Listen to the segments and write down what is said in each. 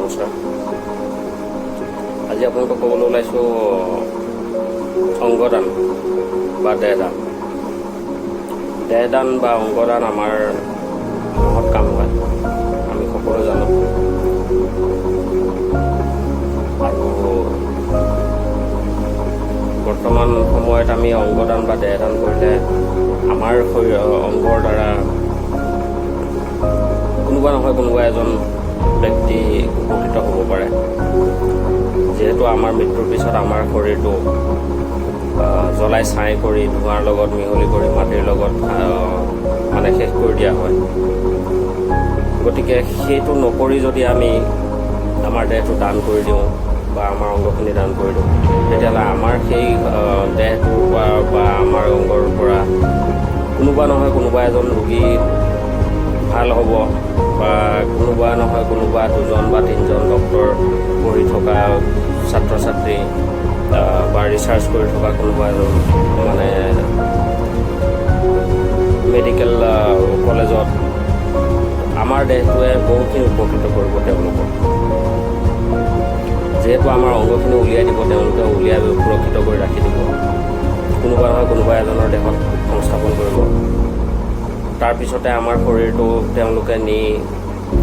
নমস্কাৰ। আজি আপোনালোকক ক'বলৈ ওলাইছোঁ অংগদান বা দেহদান। দেহদান বা অংগদান আমাৰ মহৎ কাম হয়, আমি সকলোৱে জানো। আৰু বৰ্তমান সময়ত আমি অংগদান বা দেহদান কৰিলে আমাৰ শৰীৰ অংগৰ দ্বাৰা কোনোবা নহয় কোনোবা এজন ব্যক্তি উপকৃত হ'ব পাৰে। যিহেতু আমাৰ মৃত্যুৰ পিছত আমাৰ শৰীৰটো জ্বলাই ছাই কৰি, ধোঁৱাৰ লগত মিহলি কৰি, মাটিৰ লগত মানে শেষ কৰি দিয়া হয়। গতিকে সেইটো নকৰি যদি আমি আমাৰ দেহটো দান কৰি দিওঁ বা আমাৰ অংগখিনি দান কৰি দিওঁ, তেতিয়াহ'লে আমাৰ সেই দেহটোৰ পৰা বা আমাৰ অংগৰ পৰা কোনোবা নহয় কোনোবা এজন ৰোগী ভাল হ'ব বা কোনোবা নহয় কোনোবা দুজন বা তিনিজন ডক্তৰ পঢ়ি থকা ছাত্ৰ ছাত্ৰী বা ৰিচাৰ্চ কৰি থকা কোনোবা এজন মানে মেডিকেল কলেজত আমাৰ দেহটোৱে বহুতখিনি উপকৃত কৰিব তেওঁলোকক। যিহেতু আমাৰ অংগখিনি উলিয়াই দিব, তেওঁলোকে উলিয়াই সুৰক্ষিত কৰি ৰাখি দিব, কোনোবা নহয় কোনোবা এজনৰ দেহত সংস্থাপন কৰিব। তাৰপিছতে আমাৰ শৰীৰটো তেওঁলোকে নি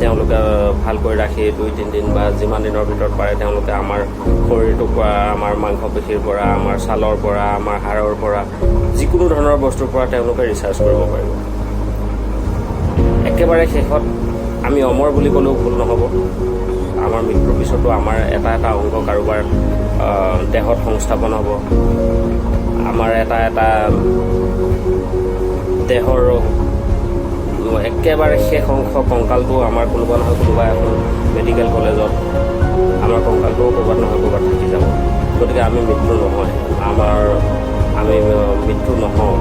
তেওঁলোকে ভালকৈ ৰাখি 2-3 দিন বা যিমান দিনৰ ভিতৰত পাৰে, তেওঁলোকে আমাৰ শৰীৰটোৰ পৰা, আমাৰ মাংসপেশীৰ পৰা, আমাৰ ছালৰ পৰা, আমাৰ হাড়ৰ পৰা, যিকোনো ধৰণৰ বস্তুৰ পৰা তেওঁলোকে ৰিচাৰ্চ কৰিব পাৰিব। একেবাৰে শেষত আমি অমৰ বুলি ক'লেও ভুল নহ'ব। আমাৰ মৃত্যুৰ পিছতো আমাৰ এটা এটা অংগ কাৰোবাৰ দেহত সংস্থাপন হ'ব। আমাৰ এটা এটা দেহৰ একেবাৰে শেষ অংশ কংকালটো আমাৰ কোনোবা নহয় কোনোবা এখন মেডিকেল কলেজত আমাৰ কংকালটোও ক'ৰবাত নহয় ক'ৰবাত থাকি যাব। গতিকে আমি মৃত্যু নহয়, আমি মৃত্যু নহওঁ।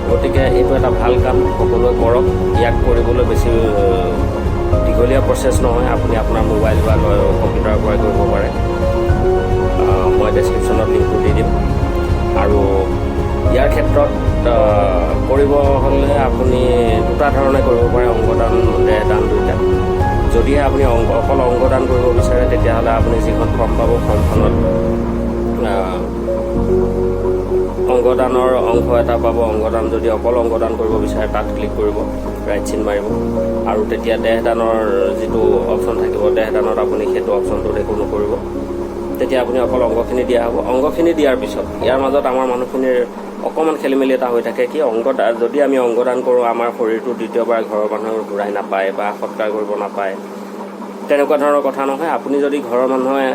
গতিকে এইটো এটা ভাল কাম, সকলোৱে কৰক। ইয়াক কৰিবলৈ বেছি দীঘলীয়া প্ৰচেছ নহয়। আপুনি আপোনাৰ মোবাইল বা কম্পিউটাৰৰ পৰাই কৰিব পাৰে। মই ডেছক্ৰিপশ্যনত লিংকটো দি দিম। আৰু ইয়াৰ ক্ষেত্ৰত কৰিব হ'লে আপুনি দুটা ধৰণে কৰিব পাৰে, অংগদান, দেহদান দুইটা। যদিহে আপুনি অকল অংগদান কৰিব বিচাৰে, তেতিয়াহ'লে আপুনি যিখন ফৰ্ম পাব, ফৰ্মখনত অংগদানৰ অংশ এটা পাব। অংগদান, যদি অকল অংগদান কৰিব বিচাৰে, তাত ক্লিক কৰিব, ৰাইট চিন মাৰিব আৰু তেতিয়া দেহদানৰ যিটো অপশ্যন থাকিব, দেহদানত আপুনি সেইটো অপশ্যনটোত একো নকৰিব। তেতিয়া আপুনি অকল অংগখিনি দিয়া হ'ব। অংগখিনি দিয়াৰ পিছত ইয়াৰ মাজত আমাৰ মানুহখিনিৰ অকণমান খেলি মেলি এটা হৈ থাকে কি, অংগ যদি আমি অংগদান কৰোঁ, আমাৰ শৰীৰটো দ্বিতীয়বাৰ ঘৰৰ মানুহে ঘূৰাই নাপায় বা সৎকাৰ কৰিব নাপায়, তেনেকুৱা ধৰণৰ কথা নহয়। আপুনি যদি ঘৰৰ মানুহে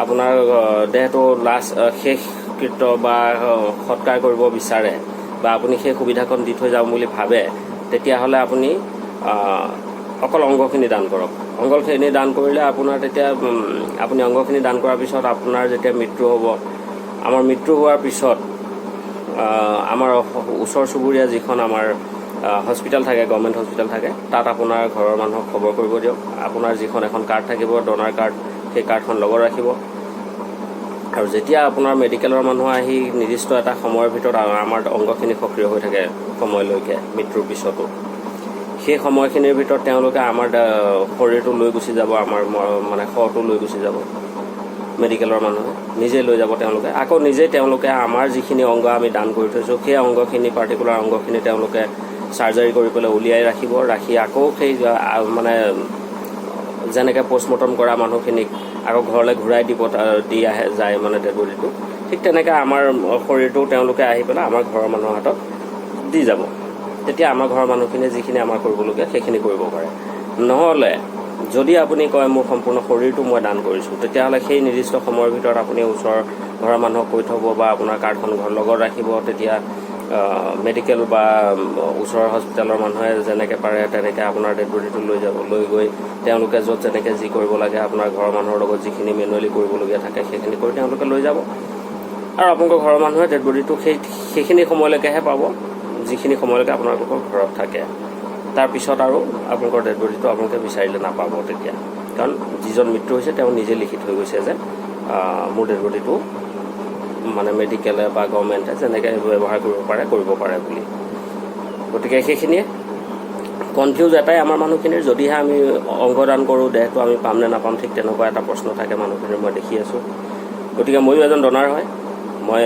আপোনাৰ দেহটো লাষ্ট শেষকৃত্য বা সৎকাৰ কৰিব বিচাৰে বা আপুনি সেই সুবিধাকণ দি থৈ যাম বুলি ভাবে, তেতিয়াহ'লে আপুনি অকল অংগখিনি দান কৰক। অংগখিনি দান কৰিলে আপোনাৰ তেতিয়া আপুনি অংগখিনি দান কৰাৰ পিছত আপোনাৰ যেতিয়া মৃত্যু হ'ব, আমাৰ মৃত্যু হোৱাৰ পিছত আমাৰ ওচৰ চুবুৰীয়া যিখন আমাৰ হস্পিটেল থাকে, গভৰ্ণমেণ্ট হস্পিটেল থাকে, তাত আপোনাৰ ঘৰৰ মানুহক খবৰ কৰিব দিয়ক। আপোনাৰ যিখন এখন কাৰ্ড থাকিব, ডনাৰ কাৰ্ড, সেই কাৰ্ডখন লগত ৰাখিব। আৰু যেতিয়া আপোনাৰ মেডিকেলৰ মানুহ আহি নিৰ্দিষ্ট এটা সময়ৰ ভিতৰত আমাৰ অংগখিনি সক্ৰিয় হৈ থাকে সময়লৈকে, মৃত্যুৰ পিছতো, সেই সময়খিনিৰ ভিতৰত তেওঁলোকে আমাৰ শৰীৰটো লৈ গুচি যাব, আমাৰ মানে শৱটো লৈ গুচি যাব। মেডিকেলৰ মানুহে নিজে লৈ যাব। তেওঁলোকে আকৌ নিজেই তেওঁলোকে আমাৰ যিখিনি অংগ আমি দান কৰি থৈছোঁ, সেই অংগখিনি, পাৰ্টিকুলাৰ অংগখিনি তেওঁলোকে চাৰ্জাৰী কৰি পেলাই উলিয়াই ৰাখিব। ৰাখি আকৌ সেই মানে যেনেকৈ পষ্টমৰ্টম কৰা মানুহখিনিক আকৌ ঘৰলৈ ঘূৰাই দিব দি আহে যায় মানে ডেড বডিটো, ঠিক তেনেকৈ আমাৰ শৰীৰটো তেওঁলোকে আহি পেলাই আমাৰ ঘৰৰ মানুহৰ হাতত দি যাব। তেতিয়া আমাৰ ঘৰৰ মানুহখিনিয়ে যিখিনি আমাৰ কৰিবলগীয়া, সেইখিনি কৰিব পাৰে। নহ'লে যদি আপুনি কয় মোৰ সম্পূৰ্ণ শৰীৰটো মই দান কৰিছোঁ, তেতিয়াহ'লে সেই নিৰ্দিষ্ট সময়ৰ ভিতৰত আপুনি ওচৰৰ ঘৰৰ মানুহক কৈ থ'ব বা আপোনাৰ কাৰ্ডখন ঘৰ লগত ৰাখিব। তেতিয়া মেডিকেল বা ওচৰৰ হস্পিটেলৰ মানুহে যেনেকৈ পাৰে তেনেকৈ আপোনাৰ ডেড বডিটো লৈ যাব। লৈ গৈ তেওঁলোকে য'ত যেনেকৈ যি কৰিব লাগে, আপোনাৰ ঘৰৰ মানুহৰ লগত যিখিনি মেনুৱেলি কৰিবলগীয়া থাকে, সেইখিনি কৰি তেওঁলোকে লৈ যাব। আৰু আপোনালোকৰ ঘৰৰ মানুহে ডেড বডিটো সেইখিনি সময়লৈকেহে পাব, যিখিনি সময়লৈকে আপোনালোকৰ ঘৰত থাকে। তাৰপিছত আৰু আপোনালোকৰ ডেড বডিটো আপোনালোকে বিচাৰিলে নাপাব তেতিয়া। কাৰণ যিজন মৃত্যু হৈছে, তেওঁ নিজে লিখি থৈ গৈছে যে মোৰ ডেড বডিটো মানে মেডিকেলে বা গভৰ্ণমেণ্টে যেনেকৈ ব্যৱহাৰ কৰিব পাৰে, কৰিব পাৰে বুলি। গতিকে সেইখিনিয়ে। কনফিউজ এটাই আমাৰ মানুহখিনিৰ, যদিহে আমি অংগদান কৰোঁ দেহটো আমি পাম নে নাপাম, ঠিক তেনেকুৱা এটা প্ৰশ্ন থাকে মানুহখিনিৰ, মই দেখি আছোঁ। গতিকে ময়ো এজন ডনাৰ হয়। মই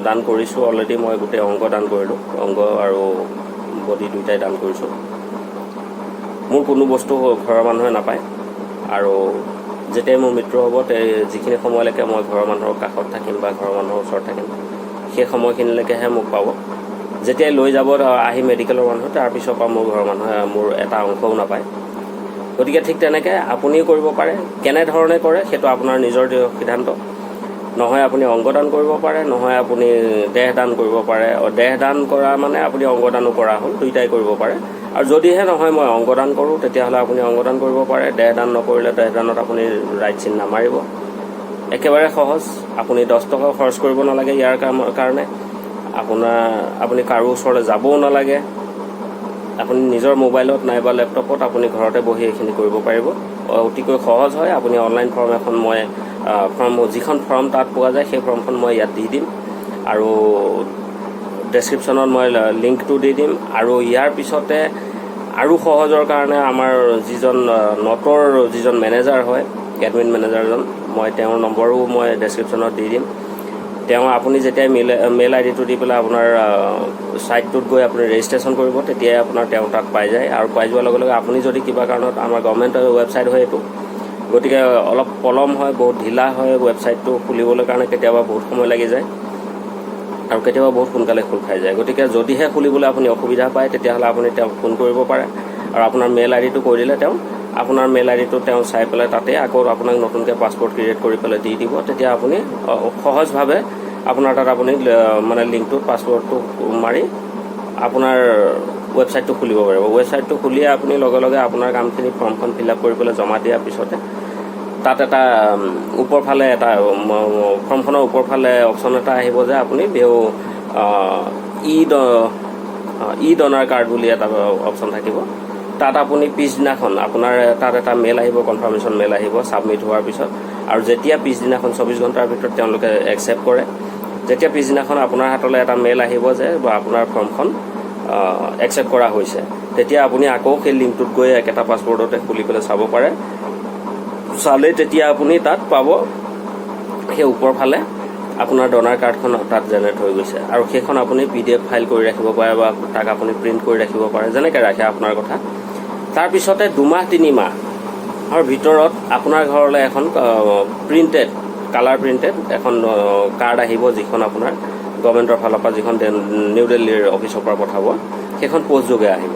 দান কৰিছোঁ অলৰেডি। মই গোটেই অংগ দান কৰিলোঁ, অংগ আৰু বডি দুয়োটাই দান কৰিছোঁ। মোৰ কোনো বস্তু ঘৰৰ মানুহে নাপায় আৰু যেতিয়াই মোৰ মৃত্যু হ'ব, যিখিনি সময়লৈকে মই ঘৰৰ মানুহৰ কাষত থাকিম বা ঘৰৰ মানুহৰ ওচৰত থাকিম, সেই সময়খিনিলৈকেহে মোক পাব। যেতিয়াই লৈ যাব আহি মেডিকেলৰ মানুহ, তাৰপিছৰ পৰা মোৰ ঘৰৰ মানুহে মোৰ এটা অংশও নাপায়। গতিকে ঠিক তেনেকৈ আপুনিও কৰিব পাৰে। কেনেধৰণে কৰে সেইটো আপোনাৰ নিজৰ সিদ্ধান্ত। নহয় আপুনি অংগদান কৰিব পাৰে, নহয় আপুনি দেহ দান কৰিব পাৰে। দেহ দান কৰা মানে আপুনি অংগদানো কৰা হ'ল, দুয়োটাই কৰিব পাৰে। আৰু যদিহে নহয় মই অংগদান কৰোঁ, তেতিয়াহ'লে আপুনি অংগদান কৰিব পাৰে। দেহ দান নকৰিলে দেহ দানত আপুনি ৰাইট চিন নামাৰিব। একেবাৰে সহজ। আপুনি 10 টকাও খৰচ কৰিব নালাগে ইয়াৰ কাৰণে। আপুনি কাৰো ওচৰলৈ যাবও নালাগে। আপুনি নিজৰ মোবাইলত নাইবা লেপটপত আপুনি ঘৰতে বহি এইখিনি কৰিব পাৰিব। অতিকৈ সহজ হয়। আপুনি অনলাইন ফৰ্ম এখন, মই ফৰ্ম, যিখন ফৰ্ম তাত পোৱা যায়, সেই ফৰ্মখন মই ইয়াত দি দিম আৰু ডেছক্ৰিপশ্যনত মই লিংকটো দি দিম। আৰু ইয়াৰ পিছতে আৰু সহজৰ কাৰণে আমাৰ যিজন নটৰ যিজন মেনেজাৰ হয়, এডমিন মেনেজাৰজন, মই তেওঁৰ নম্বৰো মই ডেছক্ৰিপশ্যনত দি দিম। তেওঁ আপুনি যেতিয়াই মেইল মেইল আই ডিটো দি পেলাই আপোনাৰ ছাইটটোত গৈ আপুনি ৰেজিষ্ট্ৰেশ্যন কৰিব, তেতিয়াই আপোনাৰ তেওঁ তাত পাই যায়। আৰু পাই যোৱাৰ লগে লগে আপুনি যদি কিবা কাৰণত, আমাৰ গভৰ্ণমেণ্টৰ ৱেবছাইট হয় এইটো, গতিকে অলপ পলম হয়, বহুত ঢিলা হয় ৱেবছাইটটো খুলিবলৈ কাৰণে, কেতিয়াবা বহুত সময় লাগি যায় আৰু কেতিয়াবা বহুত সোনকালে খোল খাই যায়। গতিকে যদিহে খুলিবলৈ আপুনি অসুবিধা পায়, তেতিয়াহ'লে আপুনি তেওঁক ফোন কৰিব পাৰে আৰু আপোনাৰ মেইল আই ডিটো কৈ দিলে তেওঁ আপোনাৰ মেইল আই ডিটো তেওঁ চাই পেলাই তাতে আকৌ আপোনাক নতুনকৈ পাছৱৰ্ড ক্ৰিয়েট কৰি পেলাই দি দিব। তেতিয়া আপুনি সহজভাৱে আপোনাৰ তাত আপুনি মানে লিংকটোত পাছৱৰ্ডটো মাৰি আপোনাৰ ৱেবছাইটটো খুলিব পাৰিব। ৱেবছাইটটো খুলিয়ে আপুনি লগে লগে আপোনাৰ কামখিনি, ফৰ্মখন ফিল আপ কৰি পেলাই জমা দিয়াৰ পিছতে তাত এটা ওপৰ ফালে এটা ফৰ্মখনৰ ওপৰ ফালে অপশ্যন এটা আহিব যে আপুনি ভিউ ই ডনাৰ কাৰ্ড বুলি এটা অপশ্যন থাকিব। তাত আপুনি পিছদিনাখন আপোনাৰ তাত এটা মেইল আহিব, কনফাৰ্মেশ্যন মেইল আহিব ছাবমিট হোৱাৰ পিছত। আৰু যেতিয়া পিছদিনাখন 24 ঘণ্টাৰ ভিতৰত তেওঁলোকে একচেপ্ট কৰে, যেতিয়া পিছদিনাখন আপোনাৰ হাতলৈ এটা মেইল আহিব যে বা আপোনাৰ ফৰ্মখন একচেপ্ট কৰা হৈছে, তেতিয়া আপুনি আকৌ সেই লিংকটোত গৈ একেটা পাছৱৰ্ডতে খুলি পেলাই চাব পাৰে। চালেই তেতিয়া আপুনি তাত পাব, সেই ওপৰ ফালে আপোনাৰ ডনাৰ কাৰ্ডখন তাত জেনেৰেট হৈ গৈছে। আৰু সেইখন আপুনি পিডিএফ ফাইল কৰি ৰাখিব পাৰে বা তাক আপুনি প্ৰিণ্ট কৰি ৰাখিব পাৰে, যেনেকৈ ৰাখে আপোনাৰ কথা। তাৰপিছতে 2 মাহ 3 মাহৰ ভিতৰত আপোনাৰ ঘৰলৈ এখন প্ৰিণ্টেড, কালাৰ প্ৰিণ্টেড এখন কাৰ্ড আহিব, যিখন আপোনাৰ গভৰ্ণমেণ্টৰ ফালৰ পৰা, যিখন নিউ দিল্লীৰ অফিচৰ পৰা পঠাব, সেইখন পষ্টযোগে আহিব।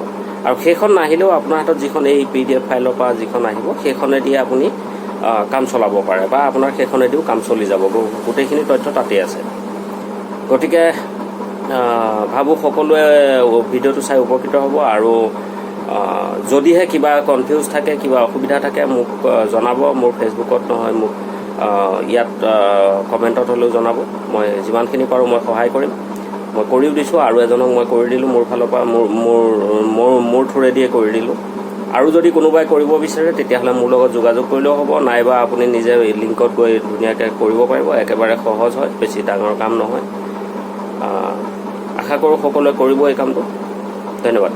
আৰু সেইখন নাহিলেও আপোনাৰ হাতত যিখন এই পিডিএফ ফাইলৰ পৰা যিখন আহিব, সেইখনেদি আপুনি কাম চলাব পাৰে বা আপোনাৰ সেইখনেদিও কাম চলি যাব। গোটেইখিনি তথ্য তাতেই আছে। গতিকে ভাবোঁ সকলোৱে ভিডিঅ'টো চাই উপকৃত হ'ব। আৰু যদিহে কিবা কনফিউজ থাকে, কিবা অসুবিধা থাকে, মোক জনাব। মোৰ ফেচবুকত নহয়, মোক ইয়াত কমেণ্টত হ'লেও জনাব। মই যিমানখিনি পাৰোঁ মই সহায় কৰিম। মই কৰিও দিছোঁ আৰু এজনক মই কৰি দিলোঁ মোৰ ফালৰ পৰা, মোৰ মোৰ মোৰ মোৰ থ্ৰুৱেদিয়ে কৰি দিলোঁ। আৰু যদি কোনোবাই কৰিব বিচাৰে, তেতিয়াহ'লে মোৰ লগত যোগাযোগ কৰিলেও হ'ব, নাইবা আপুনি নিজে লিংকত গৈ ধুনীয়াকৈ কৰিব পাৰিব। একেবাৰে সহজ হয়, বেছি ডাঙৰ কাম নহয়। আশা কৰোঁ সকলোৱে কৰিব এই কামটো। ধন্যবাদ।